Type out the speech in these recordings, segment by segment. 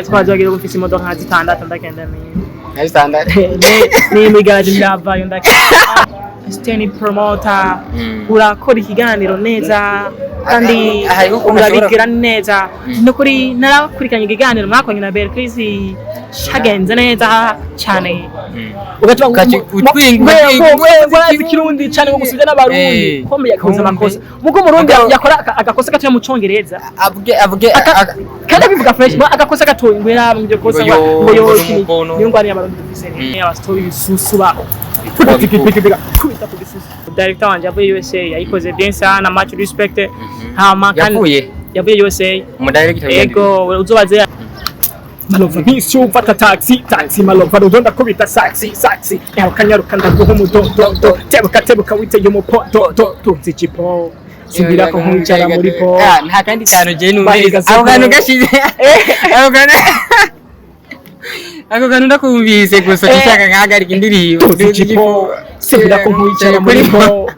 Twazogira ufise imodoka nka zitandatu, ndagenda mimi. Nka zitandatu. N'imigaje ndavayo ndagenda. Steny Promoter, urakora ikiganiro neza kandi Hariho ukuntu ushobora- urabigira neza. Nukuri narakurikiranye ikiganiro mwakoranye na Berkris, cyagenze neza cyane. Ugaca Ugaca utwinga ikirundi cyane ngo gusubya n'abarundi kombe yakoze Kumbe. amakosa muko murundi yakora agakosa gatoya mu congereza Avuge avuge kandi abivuga fresh agakosa gatoya ngo yaraba ngo kosa Ngo yo, ngo yo ngo iki n'umukono. niyo ngwani y'abarundi dufise ni abastori bisusu ba kubita ku gisusu. Director wanje yavuye USA, yayikoze bien sana, much respect. Hama kandi Yavuye yavuye USA. Mu director? Ego, uzobaze. Malova nk'isi ufata taxi taxi, malova rudo ndakubita saxi saxi, nyaruka nyaruka ndaguha umudododo, tebuka tebuka witeye umupododo, tunze ijipo simbira ko nkwicara muri po. Ah, nta kandi kantu je numvise. Bahagaze Ako kantu ko- gashize, ako kantu ndakumvise gusa nshaka nkahagarika indirimbo. Tunze ijipo simbira ko nkwicara muri po,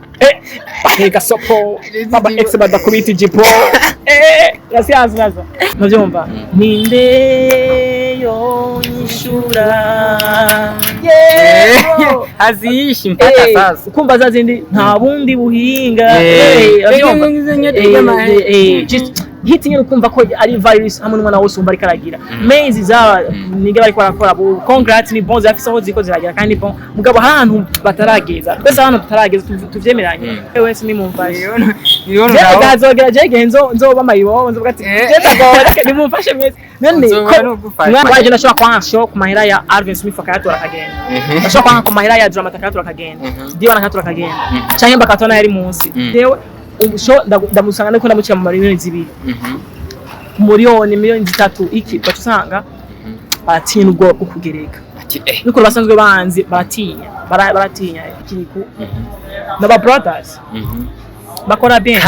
bahega sopo baba ex badakubita ijipo. Gracias, gracias. Navyumva ninde yonyishura? Yeah. Haziishi mpaka sasa. Ukumva za zindi nta bundi buhinga. Uravyumva? Just hit nyine ukumva ko ari virus hamwe n'umwana wose wumva ariko aragira mezi zaba niga bariko barakora bu congrats, ni bon, zafise aho ziko ziragera kandi bon, mugabo hari ahantu batarageza, twese ahantu tutarageza tuvyemeranye. Wese nimumfashe. Niyo. Jewe gazogera je igihe nzoba mayibobo, nzovuga ati je ndagora, reka nimumfashe mwese none. Nzoba ko nugufasha. umwana waje ndashobora kwanka show ku mahera ya Alvin Smith akayatora akagenda, ndashobora kwanka ku mahera ya Drama akayatora akagenda, Dion akayatora akagenda, canke Mbakatona yari munsi. Jewe ubu show ndamusanga ndiko ndamucira mu miliyoni 2, miliyoni 3 iki, baca usanga baratinya ubwoba bwo kugereka. Ati eh. Nuko basanzwe banzi baratinya, baratinya Kiriku n'aba brothers bakora bien.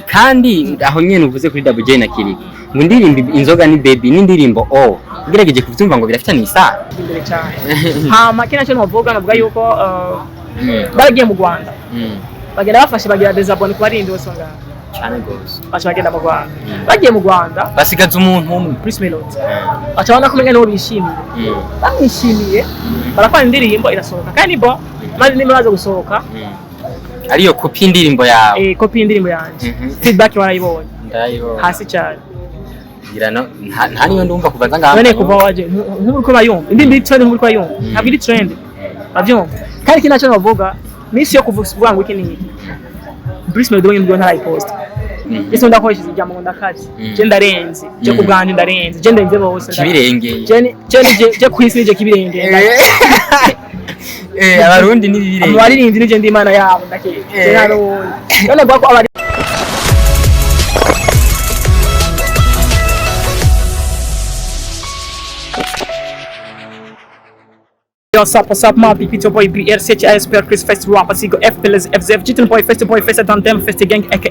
Kandi aho nyene uvuze kuri Double J na Kiriko ngo indirimbo inzoga ni baby n'indirimbo o ugerageje kuvyumva ngo birafitanye isano. Imbere cyane. Hama kino cyo novuga yuko baragiye mu Rwanda, bagenda bafashe bagira désabonné ku barindi bose ngaha. Cyane gose. Baca bagenda mu Rwanda, bagiye mu Rwanda basigaza umuntu umwe. Bruce Melody, baca babona ko umenga nibo bishimiye, bamwishimiye barakora indirimbo irasohoka kandi bon, maze nimba gusohoka. Ariyo kopi y'indirimbo yawe. Kopi y'indirimbo yanje. Feedback warayibonye? Ndayibonye. Hasi cyane. Ngira no nta niyo ndumva kuva nza ngaha. None kuva waje nk'ubu uriko urayumva indirimbo iri trend, nk'ubu uriko urayumva ntabwo iri trend, urabyumva. Kandi ikindi nacyo navuga minsi yo kuvuga ngo iki ni iki, Bruce Melody wenyine ubwo ntarayiposta. Ese ndakoresha ijambo ngo ndakaze. Je ndarenze, je ku bwanjye ndarenze, je ndenze bose. Kibirengeye. Je kwisi nije kibirengeye. Abarundi ni bibirengeye. Abaririmbyi nije ndi imana yabo ndakeka, je nta n'uwundi. None mvuga ko abari Yo, what's up, what's up, my people? It's your boy BRCHISP Chris Fest Rap, Asigo FPLS FZF, Jitin Boy Fest Boy Fest than them, Fest Gang, aka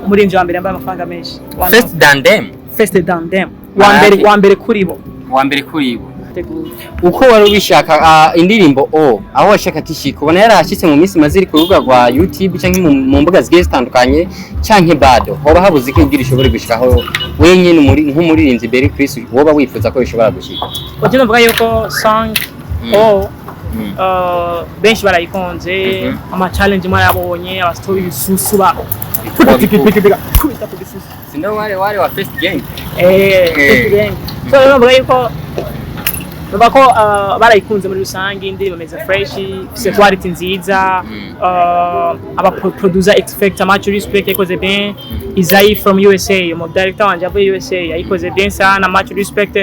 umuririmbyi wa mbere yambaye amafaranga menshi. First than them. Fest than them. Wa mbere, wa mbere kuri bo. Wa mbere kuri bo. Teguye. Uko wari ubishaka, indirimbo o aho washaka tishika ubona yarahashyitse mu minsi maze iri ku rubuga rwa YouTube canke mu mbuga zigiye zitandukanye canke bado hoba habuze iki kugira ishobore gushikaho wenyene muri nk'umuririmbyi Berry Chris woba wifuza ko ishobora gushika? Ujye navuga yuko song o benshi barayikunze. Ama challenge mwarabonye abastori bisusu ba kubita ku gisusu. Sindo wale wa First Gang. First Gang. So rero navuga yuko numva ko barayikunze muri rusange, indirimbo imeze fresh, ifise quality nziza. Aba producer expect much respect, yakoze bien. Isai from USA, umu director wanje yavuye USA, yayikoze bien sana, much respect.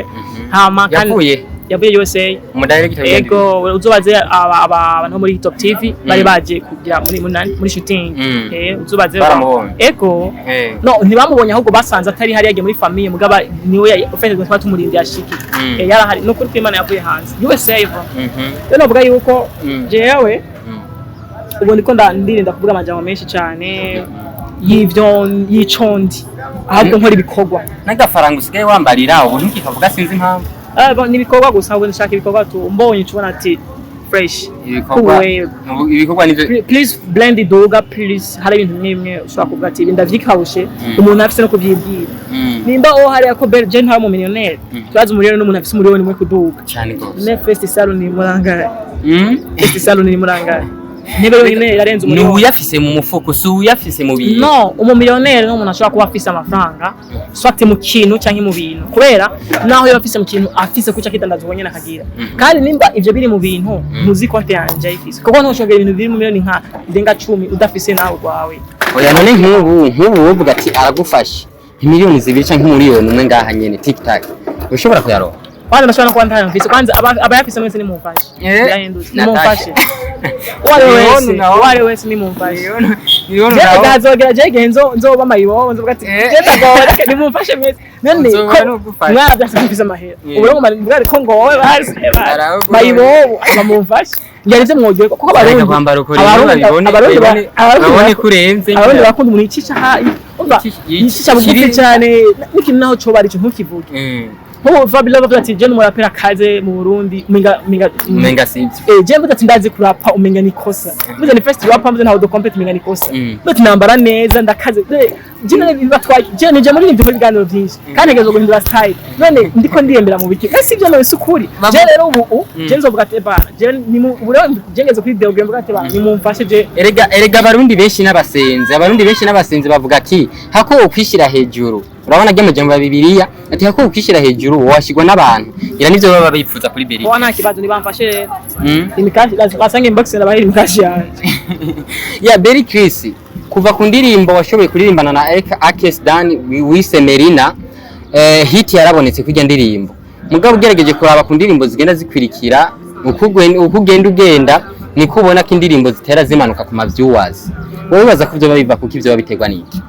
Hama kandi Yavuye yavuye USA. Mu director? Ego, uzobaze abantu bo muri Top TV bari baje kugira muri shooting. Uzobaze. Baramubonye? Ego. No, ntibamubonye, ahubwo basanze atari hari, yagiye muri famille, mugaba niwe ufite twaba tumurindiye ashiki. Yarahari no kuri kwimana yavuye hanze USA bro. Rero navuga yuko jewe ubu ndiko ndirinda kuvuga amajambo menshi cyane y'ivyo y'icondi, ahubwo nkora ibikorwa. N'agafaranga usigaye wambarira ubu ntukikavuga, sinzi impamvu. Ah, bon, ni ibikorwa gusa, ahubwo ndashaka ibikorwa tu mbonye ubona ati fresh. Ibikorwa. Kuwe. Ibikorwa nivyo. Please blend iduga, please. Hari ibintu bimwe bimwe ushobora kuvuga ati ibi ndavyikawushe, umuntu afise no kuvyibwira. Nimba uwo hariya ko je ntari mu millionaire, turazi umuriyoni n'umuntu afise umuriyoni umwe kuduga. Cyane gose. Ne first salon ni murangaye? First salon ni murangaye? Intebe yonyine irarenze Ni umuriyoni. uyafise mu mufuko, si uyafise mu bintu. No, umumiliyoneri ni umuntu ashobora kuba afise amafaranga, soit mu kintu canke mu bintu, kubera naho yaba afise mu kintu, afise kuca akidandaza ubwo nyene akagira. Kandi nimba ivyo biri mu bintu, ntuzi konte yanje ayifise, kuko ntushobora ibintu biri mu miliyoni nka irenga 10 udafise nawe urwawe. Oya, none nk'ubu wovuga ati aragufashe 2 miliyoni canke 1 miliyoni ngaha nyene tic tac, ushobora kuyaronka? Kwanza ndashobora no kuba ntayo mfise. Kwanza abayafise mwese nimumfashe. Birahindutse, nimumfashe. Uwo ari we wese, uwo ari we wese nimumfashe. Miliyoni. Je ndazogera je igihe nzoba mayibobo, nzovuga ati je ndagora, reka nimumfashe mwese none. Nzoba ko nugufasha. mwana byase mfise amahera, ubu rero mbwari ko ngowe basi Arahugura. mayibobo bamumfashe, ngira ivyo mwogiye kuko Areka abarundi kwambara uko rero abarundi babibone, abarundi abarundi babone ko urenze. Abarundi bakunda umuntu yicisha umva, yicisha bugufi cyane, n'ikintu naho coba ari ico ntukivuge. Nk'ubu Fabio bavuga ati je n'umuraperi akaze mu Burundi, umenga Umenga sivyo. Je mvuze ati ndazi kurapa, umenga ni kosa. Mvuze ni first rapper, mvuze ntawe do compete, umenga ni kosa. Mvuze ati nambara neza, ndakaze. Je none bibatwaye? Je nije muri ibyo biganiro byinshi kandi ntegerezwa guhindura style. None ndiko ndiyembera mu biki? Ese ibyo none si ukuri? Je rero ubu je nzovuga ati bana, je ni mu ubu rero je ngeze kuri degré mvuga ati bana, nimumfashe je. Erega abarundi benshi n'abasenzi, abarundi benshi n'abasenzi bavuga ati hako ukwishyira hejuru, urabona rya majambo ya Bibiliya ati hako ukwishyira hejuru washigwa n'abantu, ira nivyo baba bifuza kuri Beri. Kuba nta kibazo, nibamfashe rero. Imikashi basanga inbox, ndabaha imikashi yanje. Ya Berry Chris, kuva ku ndirimbo washoboye kuririmbana na Akes Dan wise Merina, hit yarabonetse kujya ndirimbo, mugabo ugerageje kuraba ku ndirimbo zigenda zikwirikira, uko ugenda ugenda niko ubona ko indirimbo zitera zimanuka ku ma viewers. Wowe wibaza ko vyoba biva kuko ivyo biterwa n'iki?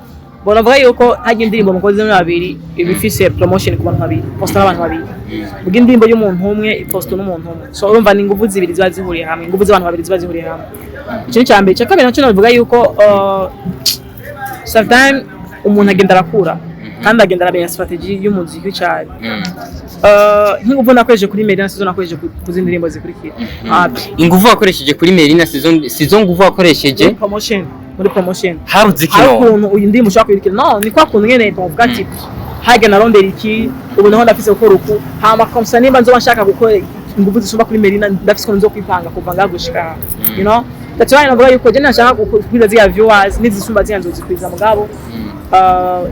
Bona vuga yuko hajya indirimbo mukoze muri babiri iba ifise promotion ku bantu babiri, posta n'abantu babiri. Ubwo indirimbo y'umuntu umwe iposta n'umuntu umwe, so urumva ni ingufu zibiri ziba zihuriye hamwe, ingufu z'abantu babiri ziba zihuriye hamwe. Icyo ni icya mbere. Icya kabiri nacyo navuga yuko sometime umuntu agenda arakura kandi agenda aramenya strategy y'umuziki cyane. Nk'ingufu nakoresheje kuri Merina sizo nakoresheje ku zindi ndirimbo zikurikira. Ingufu wakoresheje kuri Merina sizo nguvu wakoresheje muri promotion haruze hari kino. Ukuntu uyu ndirimbo ushobora kuyirikira, no ni kwa kuntu nyene tuvuga ati hage narondera iki, ubu naho ndafise gukora uku, hama komsa nimba nzoba nshaka gukora ingufu zisumba kuri Merina, ndafise ukuntu nzokwipanga kuva ngaha gushika, you know, that's why navuga yuko je nashaka gukwiza ziriya viewers, n'izisumba ziriya nzozikwiza, mugabo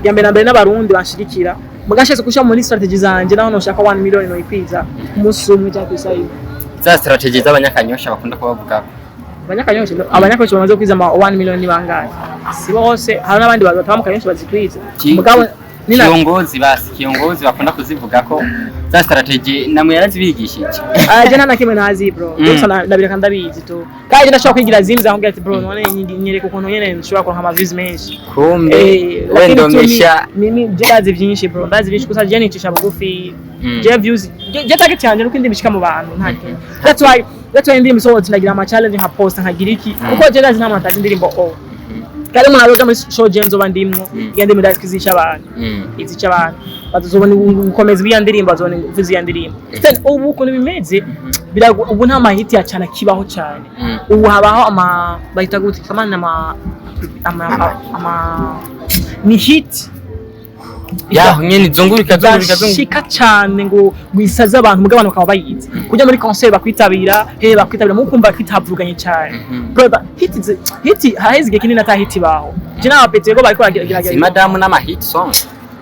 ya mbere na mbere n'abarundi banshigikira, mugashatse gushira muri strategy zanje, naho noshaka 1 million noyikwiza umunsi umwe cyangwa kw'isa imwe. Za strategy z'abanyakanyosha bakunda kubavuga. Abanyakanyosha bamaze kwiza ama 1 million ni bangahe? Si bose, hari n'abandi bataba mu Kanyosha bazikwiza. Mugabo nina Kiongozi, basi kiongozi bakunda kuzivuga ko za strategy namwe yarazibigishije. Ah, je nta na kimwe ntazi, bro. Gusa ndabireka, ndabizi tu, kandi ndashobora kwigira zimwe aho ati bro, none nyereka ukuntu nyene nshobora kuronka ama views menshi. Kumbe Lakini tu wendomesha. Mimi je ndazi byinshi, bro, ndazi byinshi, gusa je nicisha bugufi. Je views, je target yanje nuko indirimbo ishika mu bantu, nta kintu. That's why indirimbo isohotse ndagira ama challenge, nka post, nkagira iki, kuko je ndazi nta muntu atazi indirimbo o kandi umuntu azoja muri show je nzoba ndimwo. Iyo ndirimbo ndazi ko izica abantu, izica abantu, bazobona ubukomezi bw'iyo ndirimbo, bazobona ingufu z'iyo ndirimbo. Then ubu ukuntu bimeze, ubu nta mahiti ya cyane akibaho cyane. Ubu habaho ama bahita gute kamana, ama ni hit. Yaho nyene izungurika zungurika zungurika. Bashika cyane ngo isaze abantu, mugabo abantu bakaba bayizi, kujya muri concert bakwitabira, he bakwitabira, mu kumva kitavuganye cyane. Brother, hit hit haheze igihe kinini ata hit baho. Je n'abapete ko bariko baragerageza. Si madamu n'ama hit song.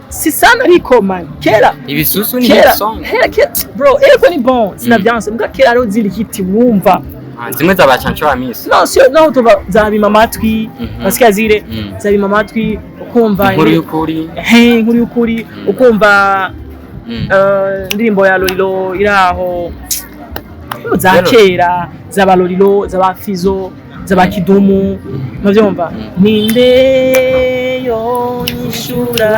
Si sana, ariko man, kera Ibisusu ni kera hit song. Kera kera, bro, eko ni bon, sinavyanse, mbwa kera hariho izindi hit wumva. Ah, zimwe za bacanco ba misi. No sio naho tuva zabima amatwi, basikia zile zabima amatwi ukumva Inkuru y'ukuri. He, inkuru y'ukuri, ukumva indirimbo ya Lolilo iraho za Rero- kera, zaba Lolilo, zaba Fizo, zaba Kidumu, navyumva. Ninde yonyishura?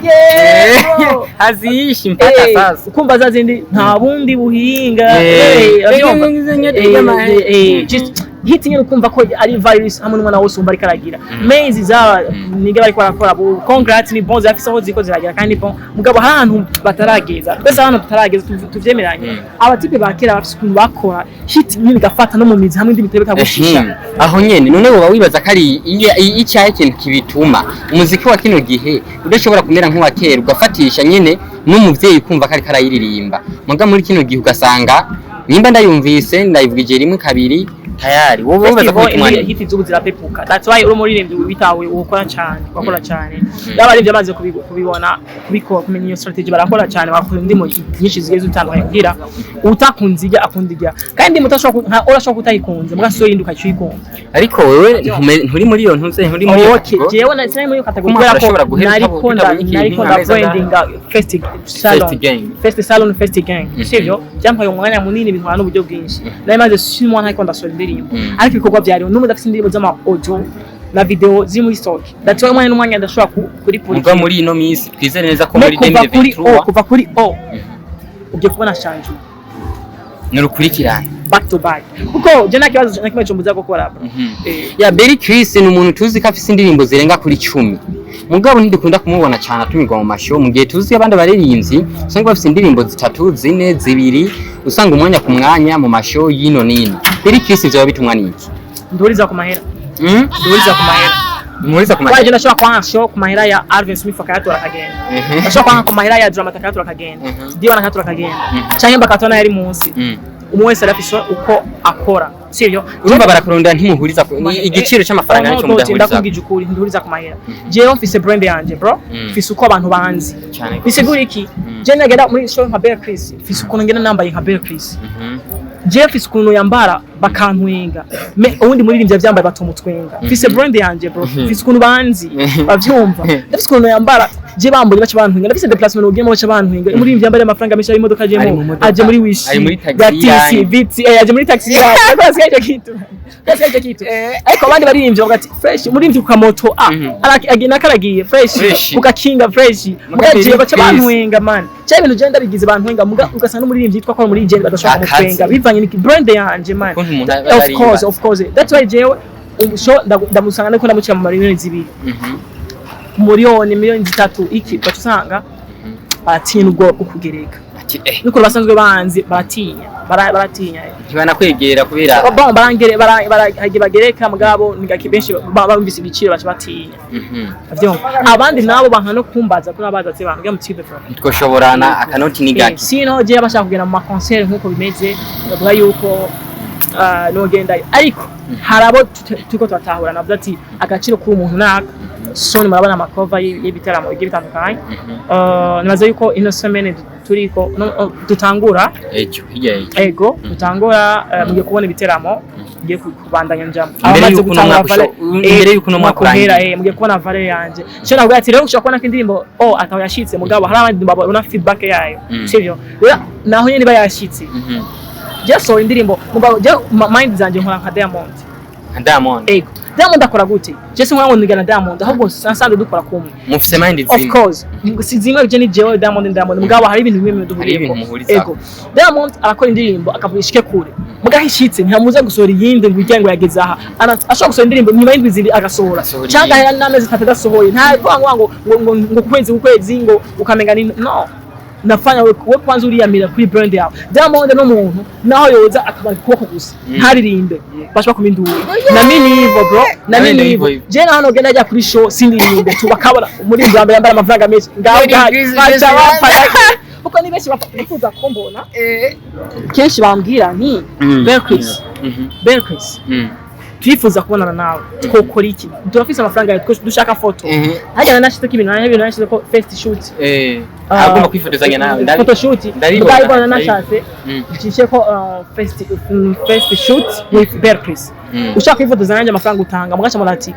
Yeah, bro. Haziishi mpaka sasa. Ukumva za zindi nta bundi buhinga. Eh. Uravyumva? Eh. Just Hit nyine ukumva ko ari virus hamwe n'umwana wose wumva ariko aragira mezi za niga bariko barakora. Congrats, ni bon, zafise aho ziko ziragera kandi bon, mugabo hari ahantu batarageza. Twese ahantu tutarageza tuvyemeranye. Abatipe ba kera bafise ukuntu bakora hit nyine igafata no mu mizi hamwe indi mitebe ikagushisha. Aho nyene none woba wibaza ko ari icyahe kintu kibituma umuziki wa kino gihe udashobora kumera nk'uwa kera, ugafatisha nyene n'umuvyeyi kumva ko ariko arayiririmba, muga muri kino gihe ugasanga nimba ndayumvise ndayivugije rimwe kabiri tayari, wowe wibaza ko Festival bituma indi hit z'ubu zirapepuka. That's why uri umuririmbyi witawe ukora cyane, wakora cyane. Yaba arivyo amaze kubibona, kubikora, kumenya iyo strategy, barakora cyane, bakora indimo nyinshi zigiye zitandukanye kugira utakunze ijya akunda ijya, kandi mutashobora nka urashobora kutayikunze muga so yindi ukaciyikunza. Ariko wewe nturi muri iyo ntuze, nturi muri iyo Okay, category. jewe na sinari muri iyo category Kuma kubera urashobora ko guhera nariko utabonye ikintu nariko nda nkameza brandinga First Salon. First Gang. First Salon, First Gang, sivyo? Byampaye umwanya munini, bintwara n'uburyo bwinshi. Nari maze 6 mois ntariko ndasohora indirimbo, ariko ibikorwa byariho n'ubu ndafise indirimbo z'ama audio na video ziri muri stock. That's why umwanya n'umwanya ndashobora kuri Muga muri ino minsi twizere neza ko muri kuva kuri o 2023 kuva kuri o ugiye kubona changement. Ni urukurikirane. Back to back, kuko je nta kibazo na kimwe cyo gukora, bro. Ya Berry Chris ni umuntu tuzi ko afise indirimbo zirenga kuri 10, mugabo ntidukunda kumubona cyane atumirwa mu mashow, mu gihe tuzi abandi baririmbyi usanga bafise indirimbo zitatu, zine, zibiri, usanga umwanya ku mwanya mu mashow y'ino n'ino. Berry Chris vyoba bitumwa n'iki? Nduriza ku mahera. Nduriza ku mahera. Muhuriza ku Kwa mahera. je ndashobora kwanga show ku mahera ya Alvin Smith akayatora akagenda. Ndashobora kwanga ku mahera ya Drama akayatora akagenda. Diwana akayatora akagenda. Canke bakatona yari munsi. Umwe wese arafise uko akora, sivyo? Urumva barakurondera, ntimuhuriza igiciro c'amafaranga nicyo mudahuriza. Ndakubwije ukuri, ntiduhuriza ku mahera. Jewe mfise brand yanje, bro. Mfise uko abantu banzi. Cyane gose. Bisigura iki? Je nagenda muri show nka Bell Chris, mfise ukuntu ngenda nambaye nka Bell Chris. Jewe mfise ukuntu yambara bakantwenga, me uwundi muririmbyi avyambaye batomutwenga. Mfise brand yanje, bro. Mfise ukuntu banzi bavyumva, ndafise ukuntu yambara je bambonye baca bantwenga, ndafise déplacement ugiyemo baca bantwenga. Umuririmbyi yambara amafaranga menshi ari imodoka Ari mu ajemo modoka. aje muri wishi Ari muri taxi ya TC yanyu. VT, aje muri taxi yanyu. Ndakora icyo kitu, ndakora icyo kitu, ariko abandi baririmbyi bavuga ati fresh umuririmbyi ku kamoto a agenda karagiye fresh, Fresh. ku gakinga fresh, muga Muga je baca Chris. bantwenga, man. Cyane ibintu je ndabigize bantwenga, muga ugasanga n'umuririmbyi yitwa ko ari muri legend badashobora Akaze. kumutwenga bivanye ni brand yanje, man. Ukuntu umuntu aba Of aririmba. course, of course, that's why jewe show ndamusanga ndiko ndamucira mu miliyoni 2, miliyoni 3 iki, ugaca usanga baratinya ubwoba bwo kugereka. Ati Nuko basanzwe banzi baratinya, baratinya. Ntibanakwegera kubera Bon, barangere hagiye bagereka, mugabo ni gake. Benshi bumvise ibiciro baca batinya. Avyumva, abandi nabo banka no kumbaza ko nabaza ati bantu mu tibe bro. Ntitwoshoborana, akanoti ni gake. Sino je abashaka kugenda mu maconcert nkuko bimeze, bavuga yuko nogendayo, ariko hari abo turiko turatahura navuze ati agaciro k'umuntu naka soni. Murabona amakova y'ibitaramo bigiye bitandukanye. Nibaza yuko ino semaine turiko no, oh, dutangura Ejo hirya ejo. Ego, dutangura, mugiye kubona ibiteramo ngiye kubandanya njamo. Imbere y'uko uno mwaka imbere y'uko uno mwaka urangira, urangira. Mugiye kubona valeur yanje. Cyo navuga ati rero ushobora kubona ko indirimbo oh ataho yashitse, mugabo hari abandi babona feedback yayo, sivyo? Rero naho nyene iba yashitse, je sohora indirimbo, mugabo je mind zanje nkora nka Diamond. Nka Diamond. Ego, Diamond akora gute? Je sinkora ngo nigana Diamond, ahubwo nsanzwe dukora kumwe. Mufise mind Of zimwe. course, si zimwe, je ni jewe Diamond ni Diamond, mugabo hari ibintu bimwe Hari duhuriyeko. ibintu muhurizaho. Ego, Diamond arakora indirimbo akavuga ishike kure, mugabo ishitse ntihamuza gusohora iyindi ngo ijye ngo yageze aha. Ashobora gusohora indirimbo nyuma y'indwi 2 agasohora, Asohora cyangwa iyindi. ahera n'amezi 3 adasohoye. Nta kuvuga ngo ku kwezi ku kwezi ngo ukamenga ni no nafanya we kwanza uriyamira kuri brand yawe. Diamond no muntu naho yoza akabara ukuboko gusa ntaririmbe, bashobora kumindura. Na mimi hivyo, bro, na Nawe mimi ni hivyo. hivyo. Je na hano genda ajya kuri show sindirimbe tu, bakabona muri wa mbere yambara amafaranga menshi ngaho Muri Chris baca Chris bapfa, kuko ni benshi bifuza kumbona. Kenshi bambwira nti Bell Chris, Bell Chris, twifuza kubonana nawe, twokora iki? Turafise amafaranga yawe, dushaka foto. Hajya nashyize ko ibintu nashyize ko first shoot. Agomba kwifotozanya nawe. Photo shoot. Ndabibona, ndabibona ndabibona. nashatse ncishe ko first shoot with Bell Chris. Ushaka kwifotoza nanjye, amafaranga utanga, mugaca mura ati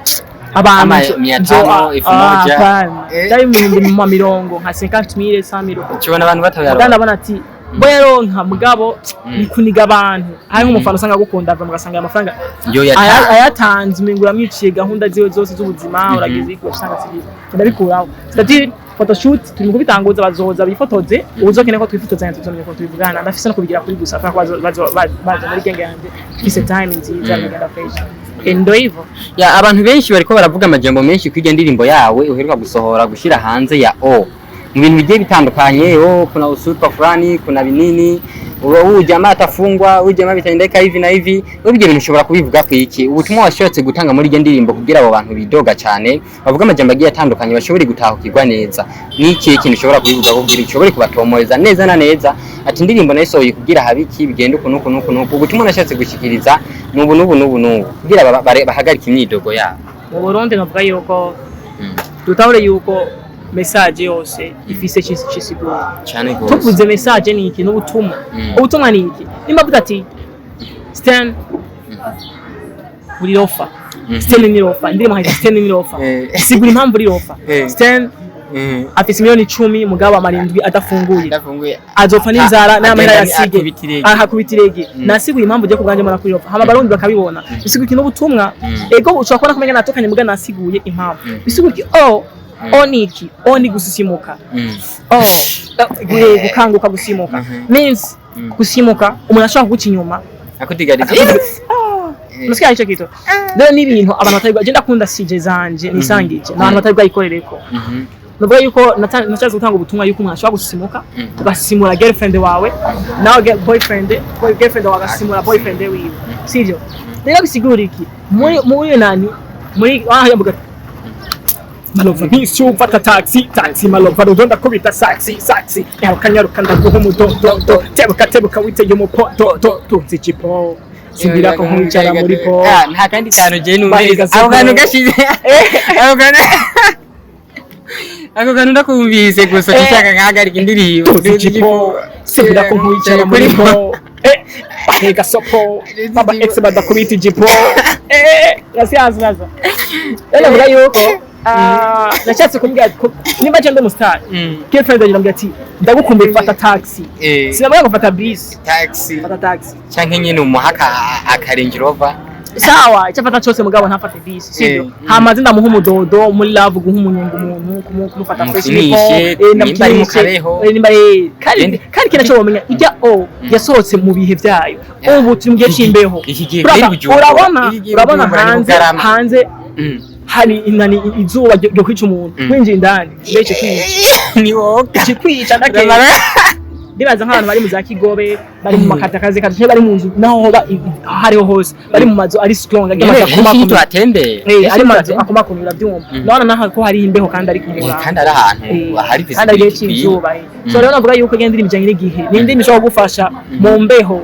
abantu Ama 500, 1000. Byari mu bihumbi mu mirongo nka 50 mille, 100 mille. Tubona abantu Muganda batabyara. ndabona ati Bo yaronka, mugabo ni kuniga abantu. Hari nk'umufana usanga agukunda, ava mugasanga aya mafaranga Yo yatanze. Ayatanze, umengo uramwiciye gahunda ziwe zose z'ubuzima. Uragize iki, usanga si ndabikuraho. C'est-à-dire photoshoot turi mu kubitanguza, bazoza bifotoze. Uzokeneye ko twifotozanya, tuzomenya ko tubivugana. Ndafise no kubigira kuri gusa ko baza muri gang yanje, ifise time nziza, bigenda fresh. Ndo hivyo. Ya, abantu benshi bariko baravuga amajambo menshi kw'irya ndirimbo yawe uheruka gusohora, gushira hanze ya O, mu bintu bigiye bitandukanye. Oh, kuna usutwa fulani, kuna binini, huyu jamaa atafungwa, huyu jamaa bitaendeka hivi na hivi. Wewe ibyo bintu ushobora kubivuga ku iki? Ubutumwa washatse gutanga muri iryo ndirimbo kugira abo bantu bidoga cyane, bavuga amajambo agiye atandukanye, bashobore gutahukirwa neza, ni ikihe kintu ushobora kubivuga kugira ushobore kubatomoreza neza na neza ati indirimbo nayisohoye kugira habe iki, bigende uku n'uku n'uku n'uku, ubutumwa nashatse gushikiriza n'ubu n'ubu n'ubu n'ubu, kugira bahagarike imyidogo yabo? Mu Burundi navuga yuko dutahure yuko message yose ifise cisigura. Cyane gose. Tuvuze message ni iki? N'ubutumwa. Ubutumwa ni iki? Nimba avuga ati Stan uri lofa, Stan ni lofa, indirimbo nkayita Stan ni lofa, sigura impamvu uri lofa. Stan afise miliyoni 10, mugabo amara indwi adafunguye. Ndafunguye. Azopfa n'inzara n'amahera Agenda yasige. akubita irege. Ahakubita irege. Nasiguye impamvu ugiye kubwanjye mbona kuri lofa, hama Abarundi bakabibona. Bisigura iki? N'ubutumwa. Ego, ushobora kubona kumenya natokanye, muga nasiguye impamvu. Bisigura iki? O o ni iki? O ni gusisimuka. Oh, gukanguka, gusimuka. Means gusimuka, umuntu ashobora kuguca inyuma. Akutigariza. Nasikia hicho kitu. Rero ni ibintu abantu batari bwa, je ndakunda sije zanje nisangije n'abantu batari bwayikorereko. Nuvuga yuko nashatse gutanga ubutumwa yuko umuntu ashobora gusimuka, ugasimura girlfriend wawe, nawe boyfriend, girlfriend wawe agasimura boyfriend wiwe, sivyo? Rero bisigura iki muri nani, muri ah yambuga? Malova miss you, fata taxi taxi, malova rudo ndakubita saxi saxi, nyaruka nyaruka ndaguha umudodo, tebuka tebuka witeye umupo do, tunze ijipo simbira ko nkwicara muri po. Ah, nta kandi kantu je numviriza. Bahiga Ako kantu soko. gashize, ako kantu ndakumvise gusa nshaka nkahagarika indirimbo. Tunze ijipo simbira ko nkwicara muri po, bahiga sopo baba ex badakubita ijipo. Nasiyazi naza. Rero navuga yuko nashatse kumubwira ko nimba je ndi umustar, girlfriend agira ati ndagukumbuye, fata taxi. Sinavuga ngo fata bisi. Taxi. Fata taxi. Canke nyene umuha aka Range Rover. Sawa, icyo afata cyose, mugabo ntafate bisi, sibyo? Hamaze ndamuha umudodo muri love, guha umunyenga umuntu, kumufata fresh Umukinishe, niko nimba ari mu ndamukinishe, kabeho. Nimba kandi Gende. kandi kina cyo wamenya ijya o yasohotse mu bihe byayo. Ubu turi mu gihe c'imbeho. Iki gihe Brother, kweri Bujumbura. urabona Iki gihe urabona Bujumbura ni hanze Bugarama. hanze hari inani, izuba ryo kwica umuntu. Winjiye indani mbese kwica Ni woga. kikwica ndake. Ndibaza nk'abantu bari mu za Kigobe, bari mu makatakazi kati, bari mu nzu naho hoba hariho hose, bari mu mazu ari strong, agiye amazu Henshi akomakomeye. tuhatembeye. Ari mazu akomakomeye, urabyumva. Ndabona naho ko hari imbeho kandi ari ku murango. Kandi ari ahantu hari kandi ari igihe visibility ikwiye. cy'izuba. So rero navuga yuko igenda indirimbo ijanye n'igihe, ni indirimbo ishobora kugufasha mu mbeho.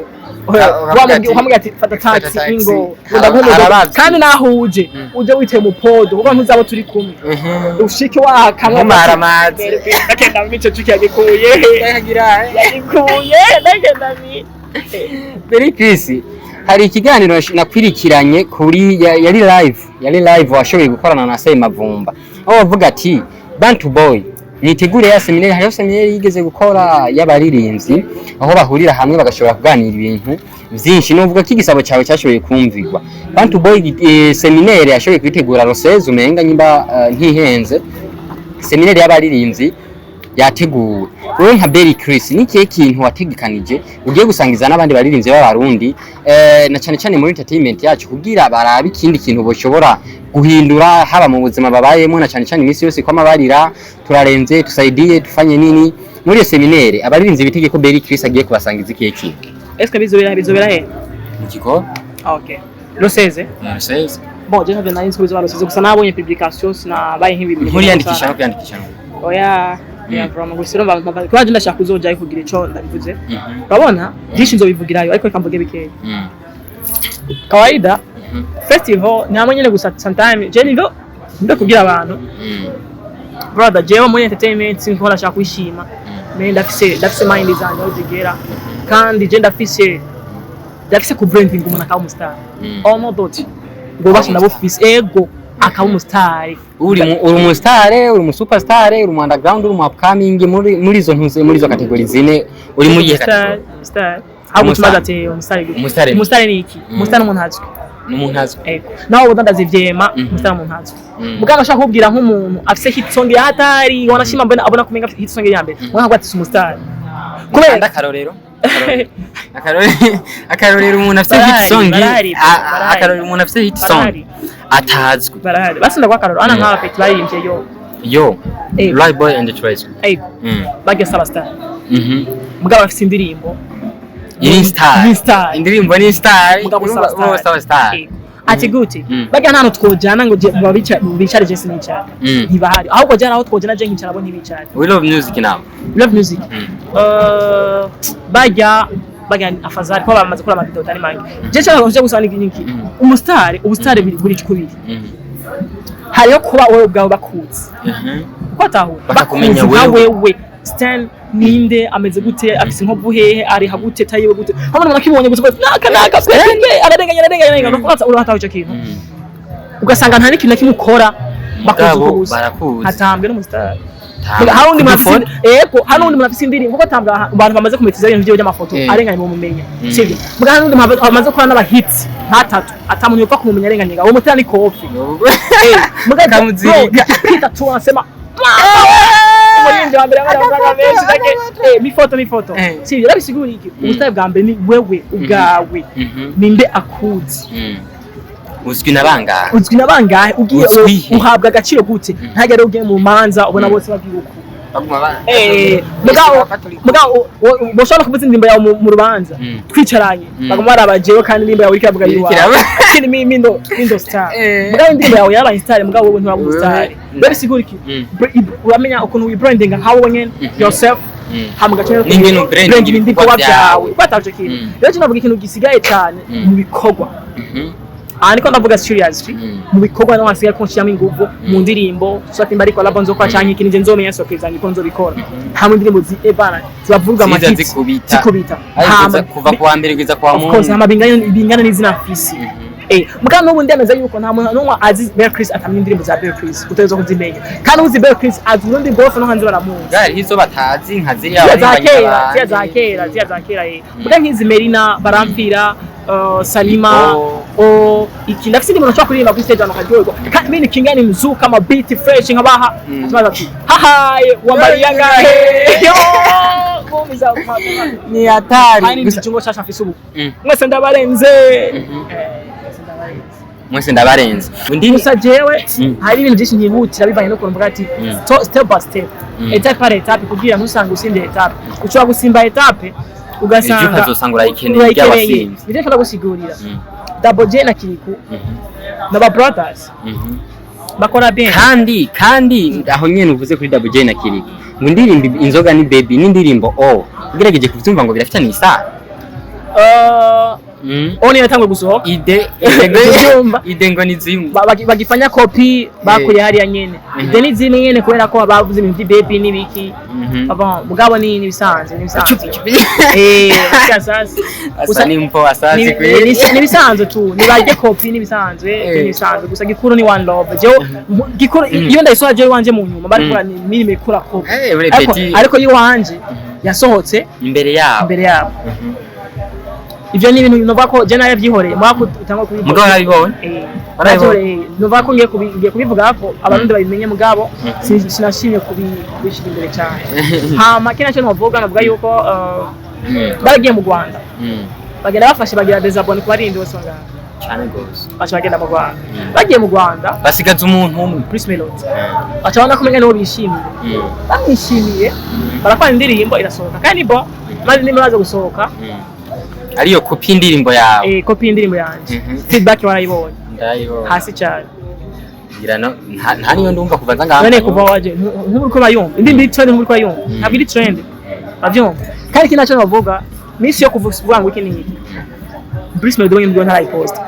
Ukavuga ati, Ukamubwira ati fata fata taxi, taxi. ingo ndaguha. Harabavye. Kandi naho uje uje witeye mu podo, kuko ntuzaba turi kumwe, ushike wakamwa. Nkumara amazi. Ndagenda mico cuki yagikuye, yagikuye, ndagenda mi. Beri Chris, hari ikiganiro nakwirikiranye kuri yari live washoboye gukorana na Semavumba, aho bavuga ati Bantu Boy nitegure ya séminaire. Hariho séminaire yigeze gukora y'abaririmbyi, aho bahurira hamwe bagashobora kuganira ibintu vyinshi. Novuga ko igisabo cyawe cyashoboye kumvirwa. Bantu Boy, séminaire yashoboye kwitegura Rosez, umenga nyimba ntihenze, séminaire y'abaririmbyi yateguwe. Wowe nka Berry Chris, ni ikihe kintu wategekanije ugiye gusangiza n'abandi baririmbyi b'Abarundi, na cyane cyane muri entertainment yacu, kugira barabe ikindi kintu boshobora guhindura haba mu buzima babayemo, na cyane cyane iminsi yose ko amabarira turarenze, tusaidie, tufanye nini? Muri iyo séminaire abaririmbyi bitege ko Berry Chris agiye kubasangiza ikihe kintu? Est-ce bizobera he? Mu kigo. Ah, okay, Roseze. Rosez. Bon, je ntabwo nari nzi ko bizobera Roseze, gusa nabonye publication, sinabaye nk'ibintu. Nkuriyandikisha no kwiyandikisha? Oya ya, vraiment gusa urumva kuba je ndashaka kuzojayo kugira ico ndabivuze. Urabona byinshi nzobivugirayo, ariko reka mvuge bikeya. Kawaida festival ni hamwe nyene, gusa sometime je nivyo ndakubwira abantu, brother, jewe muri entertainment sinko ndashaka kwishima, mais ndafise mind zanje aho zigera, kandi je ndafise ku branding umuntu akaba umustar. All dot ngo basha ndabufise ego. akaba umusitari. Uri umusitare, uri umusuperstar, uri umu underground, uri umu upcoming, muri izo ntuze, muri izo catégorie zine, uri muri iyihe Umusitari, catégorie? Star ahubwo Umustar. tumaze ati umusitari gute? Umusitari. Umusitari ni iki? Mm. Umusitari ni umuntu azwi. Ni umuntu azwi. Ego, nawe udandaza ivyema, umusitari ni umuntu azwi. Muganga ashaka kubwira nk'umuntu afise hit song ya hatari, wanashima mbona abona kumenga afise hit song ya mbere, mwana ati si umusitari Kubera kubera akarorero, akarorero umuntu afite hit Barahari, song, barahari, barahari. akarorero umuntu afite hit song Barahari. atazwi. Barahari, basinda kwa karoro ana nk'aba petit baririmbye yo. Yo. Eh. Right Boy and the Treasure. Ego. Barya saba star, mugabo afise indirimbo. Iri star. Ni star. Indirimbo ni star. Mugabo Urumva- saba urumva star. saba star. Ego. Ati gute? Mm. Barya nta hantu twojana ngo bicare je sinicara. Ntibahari, ahubwo jana aho twojana je nkicara, bo ntibicare. We Love Music now. Love Music. Bajya afazari ko bamaze gukora amavideo atari make. Je cyangwa nje gusa ni niki? Umusitari, ubusitari biri buri kubiri. Hariyo kuba wowe ubwawe bakuzi, uko atahura Bakakumenya bakuzi nka wewe. wewe Stan ninde, ameze gute, afise inkovu hehe, ari hagute, tayiwe gute, hamwe umuntu akibonye gusa uvuga, naka naka twende, ararenganya, ararenganya, ararenganya, urataha ico kintu, ugasanga nta n'ikintu na kimwe ukora, bakuzi Mugabo uko gusa. barakuzi. Hatambwe n'umusitari. Tambwe. Hari undi muntu afise Kuri ego, hari undi muntu afise indirimbo, kuko tambwe abantu bamaze kumetiza ibintu vyiwe by'amafoto, arenganye mumumenya, sivyo? Muga hari undi muntu bamaze gukora n'abahits nk'atatu, atamuntu yopfa kumumenya arenganye, uwo mutera ni kofi. Muga Kamuzirika. Peter tu anasema umuririmbyi wa mbere yamara amafaranga menshi like mifoto mifoto. Sivyo? Rabisigura iki? Ubusitari bwa mbere ni wewe ubwawe, ninde akuzi? Uzwi na bangahe? Uzwi na bangahe? Ugiye Uzwi he? uhabwa agaciro gute? Ntajya rero ugiye mu manza ubona bose babwira uko. Baguma ba Mugabo boshobora kuvuza indirimbo yawe mu rubanza twicaranye, baguma baraba jewe, kandi indirimbo yawe iriko iravuga yiwawe. Ikindi mindo star. Mugabo indirimbo yawe yarabaye star, mugabo wowe nturaba umustar. Rero bisigura iki? Uramenya ukuntu wibrandinga nkawe wenyene yourself, hama ugaca N'ingene ubrandinga branding ibikorwa ibikorwa byawe. byawe bataje kintu. Rero cyo navuga ikintu gisigaye cyane mu bikorwa, aha niko ndavuga seriously, mu bikorwa naho hasigaye ko nshyiramo inguvu mu ndirimbo, so ati mba ariko labo nzokora canke ikindi nje nzomenya soke zanjye ko nzobikora, hamwe indirimbo zi ebana zibavuga Ziza amahits zikubita. Zikubita. Ariko Hama kuva kuwa mbere kugeza kuwa of course mungu. Hama bingana n'izina mfise. Mugabo n'ubu ndemeza yuko nta muntu n'umwe azi Bell Chris atamenya indirimbo za Bell Chris, utegerezwa kuzimenya. Kandi uzi Bell Chris azi urundi bwose no hanze baramuzi. Gari hizo batazi nka ziriya Ziriya za baririmbanye kera, abandi. ziriya za kera, ziriya za kera. Muga nk'izi Merina baramfira, Salima Oh. o iki ndafise indirimbo nshobora kuririmba kuri stage abantu bakaryoherwa, kandi mimi kingani mzuka ama beat fresh nkabaha, tubaza ati hahaye wambariye angahe yo mumiza. Ni hatari. Hari Gusa n'ijungo shasha mfise ubu. Mwese ndabarenze. Mwese ndabarenze. Mwese ndabarenze. Undi Gusa jewe hari ibintu byinshi ntihutira bivanye n'ukuntu mvuga ati step by step, étape par étape, kugira ntusange usimbye étape, ushobora gusimba étape ugasanga Ejo ukazosanga urayikeneye, urayikeneye. ry'abasimvyi. Nivyo nshobora gusigurira Double J na Kiriku n'aba brothers bakora bien. Kandi aho nyene uvuze kuri Double J na Kiriko, ngo indirimbo Inzoga ni Baby n'indirimbo O, ugerageje kuvyumva ngo birafitanye isano. Oni yatanguye gusohoka. Ide Kuvyumva. Ide ngo ni zimwe. Bagifanya kopi bakuye hariya nyene. Ide ni zimwe nyene kubera ko bavuze ibintu by'ibaby n'ibiki. Bon, mugabo ni nibisanzwe, nibisanzwe. Sasa Asa nimpo asasi kweli. Nibisanzwe tu, nibarye kopi, nibisanzwe, nibisanzwe. Gusa gikuru ni one love. Jewe gikuru iyo ndayisohora jewe wanje mu nyuma barikora ni minime ikura kopi. Ure Ariko petit ariko iyo wanje yasohotse imbere yabo. Imbere yabo. Ivyo ni ibintu novuga ko je naravyihoreye mwako utangwa kubivuga. Mugabo warabibonye? Eh, Warabibonye? naravyihoreye. Novuga ko ngiye kubivuga ko abarundi babimenye, mugabo sinashimye kubishyira imbere cyane. Hama kino cyo novuga, navuga yuko baragiye mu Rwanda, bagenda bafashe bagira désabonner ku barindi bose ngaha. Cyane gose. Baca bagenda mu Rwanda, bagiye mu Rwanda basigaza umuntu umwe. Bruce Melody, baca babona ko umenga nibo bishimiye, bamwishimiye barakora indirimbo irasohoka, kandi bo maze indirimbo imaze gusohoka, Ariyo kopi y'indirimbo yawe. Kopi y'indirimbo yanjye, feedback warayibonye? Ndayibonye. Hasi cyane. Ngira no nta niyo ndumva kuva nza ngaha. None kuva waje nk'uko bayumva indirimbo iri trend, nk'uko bayumva ntabwo iri trend, bavyumva. Kandi ikindi nacyo bavuga minsi yo kuvuga ngo iki ni iki, Bruce Melody wenyine ubwo ntarayiposta.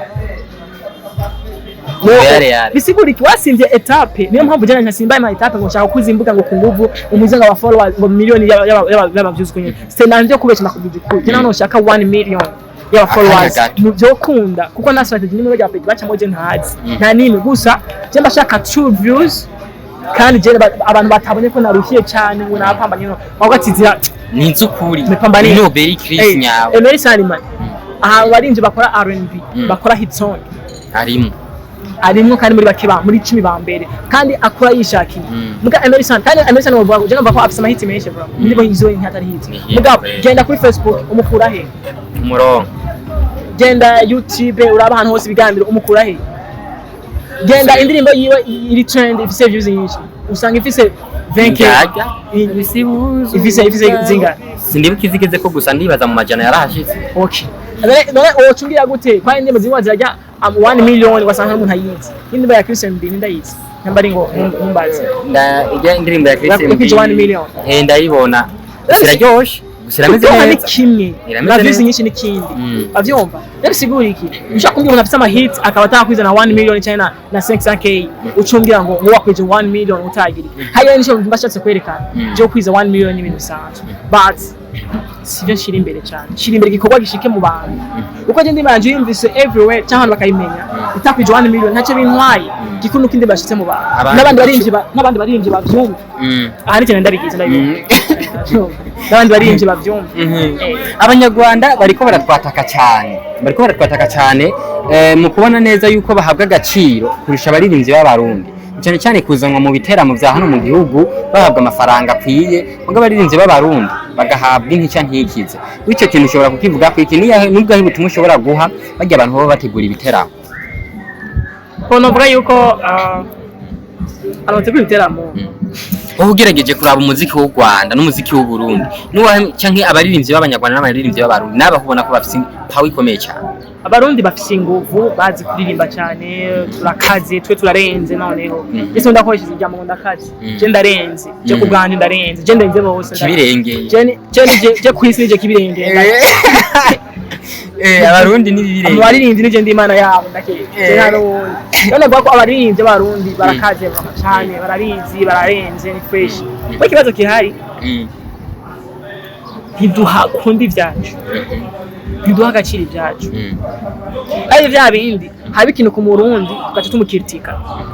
Yare yare. Bisigura iki? Wasimvye étape. Niyo mpamvu jana ntasimba ama étape ngo nshaka kuza imbuga ngo ku nguvu umuze ngo aba followers ngo miliyoni y'aba views kunyene, c'est nanje kubesha nakubwije ukuri, jana nshaka 1 million. Y'aba followers. Akanya gato. Mu byokunda, kuko nta strategy nimwe bajya page bacamo je ntazi, nta nimwe. Gusa je mbashaka true views, kandi je abantu batabonye ko naruhiye cyane ngo napambanye, no ahubwo ati zira Ni inzukuri. Mepambaniye. Ni Beri Chris nyawe. Emery Salima, aha barinje bakora R&B, bakora hit song, harimo. Arimwo, kandi muri bake ba muri 10 ba mbere, kandi akora yishakiye. Muga Emery San, kandi Emery San bavuga, je numva ko afise amahiti menshi, bro. Indirimbo izo ntatari hit. Ni hit, Muga genda kuri Facebook umukura he? Umurongo. Genda YouTube, uraba ahantu hose ibiganiro, umukura he? Genda indirimbo yiwe iri trend, ifise views nyinshi, usanga ifise 20K. Njyajya. Ifise zingahe? Sindibuka izigeze ko, gusa ndibaza mu majana yarahashize. Okay, none wocumbwira gute kwa indirimbo zimwe zirajya 1 million, ugasanga umuntu ayizi? Indirimbo ya Chris MB nindayizi, namba ari ngo ntumbaze. Nda ijya indirimbo ya Chris MB. Yakwije 1 million. Eh, ndayibona. Gusa iraryoshe, gusa irameze Kuryoha ni neza. kimwe, Irameze na views neza. nyinshi ni kindi. Bavyumva rero, sigura iki ushaka kumbwira umuntu afise ama hit akaba atakwiza na 1 million cyangwa na 500K, ucumbwira ngo wakwije 1 million utagira hariya? Nico mbashatse kwerekana. Je kwiza 1 million ni ibintu bisanzwe, but sivyo nshira imbere cyane. Nshira imbere igikorwa gishike mu bantu, uko je ndimba yanje yumvise everywhere cyangwa abantu bakayimenya, itakwije 1 million ntacyo bintwaye. Gikuru nuko indirimbo yashitse mu bantu, n'abandi baririmbyi bavyumva. Aha ni cyane ndabigize, ndabibona, n'abandi baririmbyi bavyumva. Abanyarwanda bariko baratwataka cyane, bariko baratwataka cyane, mu kubona neza yuko bahabwa agaciro kurusha abaririmbyi b'Abarundi, cyane cyane kuzanwa mu biteramo vya hano mu gihugu, bahabwa amafaranga akwiye, mugo abaririmbyi b'Abarundi bagahabwa intica ntikize. Bityo kintu ushobora kukivuga ko iki nubwo ari ubutumwa ushobora guha barya abantu baba bategura ibiteramo? Ko novuga yuko abantu bategura ibiteramo, Wowe ugerageje kuraba umuziki w'u Rwanda n'umuziki w'u Burundi, n'uwahe canke abaririmbyi b'Abanyarwanda n'abaririmbyi b'Abarundi, n'aba ubona ko bafise power ikomeye cyane? Abarundi bafise inguvu, bazi kuririmba cyane, turakaze twe, turarenze noneho. Ese ndakoresheje ijambo ngo ndakaze? Je ndarenze, je ku bwanjye ndarenze, je ndenze bose. Kibirengeye. Je kwisi nije kibirengeye. Abarundi ni Mu ibirenge. baririmbyi nije ndi imana yabo, ndakeka. Je nta n'uwundi. None mvuga ko abaririmbyi b'Abarundi barakaze cyane, barabizi, bararenze, ni fresh. Ko ikibazo gihari, ntiduhakunda ibyacu, ntiduha agaciro ibyacu. Ari vya bindi, haba ikintu ku Murundi tugaca tumukritika,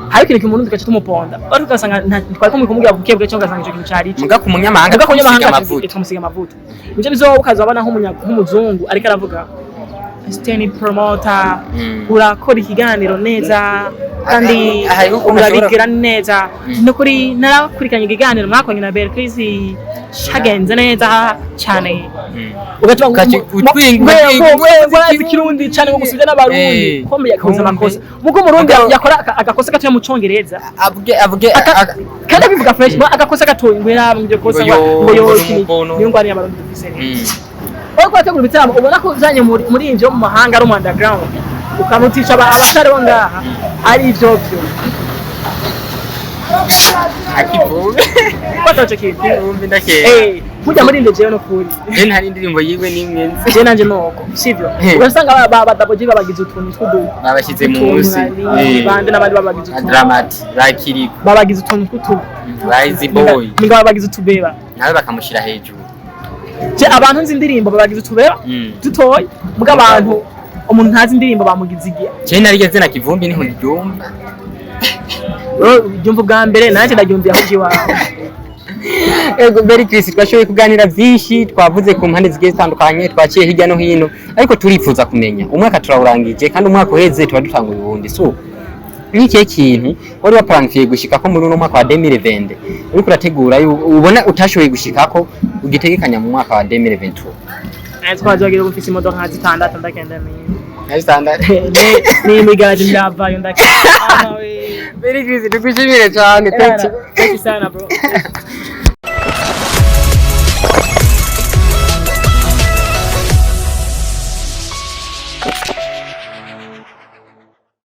haba ikintu ku Murundi tugaca tumuponda, ariko ugasanga twari kumubwira buke buke, cyangwa ugasanga ico kintu cari ico. Muga ku munyamahanga Muga ku munyamahanga tumusiga amavuta. Tukamusiga amavuta. Nivyo bizoba, ukazabona nk'umuzungu ariko aravuga: "Steny Promoter, urakora ikiganiro neza kandi Hariho ukuntu urabigira neza. Nukuri narakurikiranye ikiganiro mwakoranye na Bel Chris, cyagenze neza cyane." Ugaca Ugaca utwinga, utwinga, ngo Kirundi cyane, ngo gusubira n'Abarundi Eh. ko yakoze Kumbe. amakosa, mugo Umurundi yakora agakosa gatoya mu Congereza, Avuge avuge kandi abivuga fresh, agakosa gatoya ngo yaraba ngo kosa Ngo yo, ngo yo ngo iki. n'umukono. Niyo ngwani y'Abarundi dufise rero. Uriko urategura ibitaramo, ubona ko uzanye muri ivyo mu mahanga ari mu underground, ukamutisha abatari bo ngaha, ari ivyo vyo. Akivumbi. Bataco kintu. Akivumbi ndakeka. Eh, burya muri inde jewe no kuri. Je ntari indirimbo yiwe nimwe nzi. Je nanje nuko sivyo. Ugasanga ba Double G babagize utuntu tw'udu Babashyize utuntu munsi. Bande n'abandi babagize utuntu. Dramati bakiriko. Babagize utuntu tw'utu Rise Boy ninga babagize utubeba. Nawe bakamushyira hejuru. Je abantu nzi indirimbo babagize utubeba dutoya, muga abantu umuntu ntazi indirimbo bamugize igihe. Je naryo zina Kivumbi niho ndyumva. Byumva ubwa mbere, nanjye ndaryumviye aho iwawe. Ego Beri Chris, twashoboye kuganira byinshi, twavuze ku mpande zigiye zitandukanye, twaciye hirya no hino, ariko turifuza kumenya, umwaka turawurangije kandi umwaka uheze tuba dutanguye uwundi, so ni ikihe kintu wari wapangiye gushikako muri uno mwaka wa 2020 uriko urategura, ubona utashoboye gushikako, ugitegekanya mu mwaka wa 2023? Twazagira ubu mfise imodoka nka zitandatu, ndagenda mimi Standard. Ni imigaje ndavayo, ndakenda. Beri Chris, tugushimire cyane. Thank you sana, bro.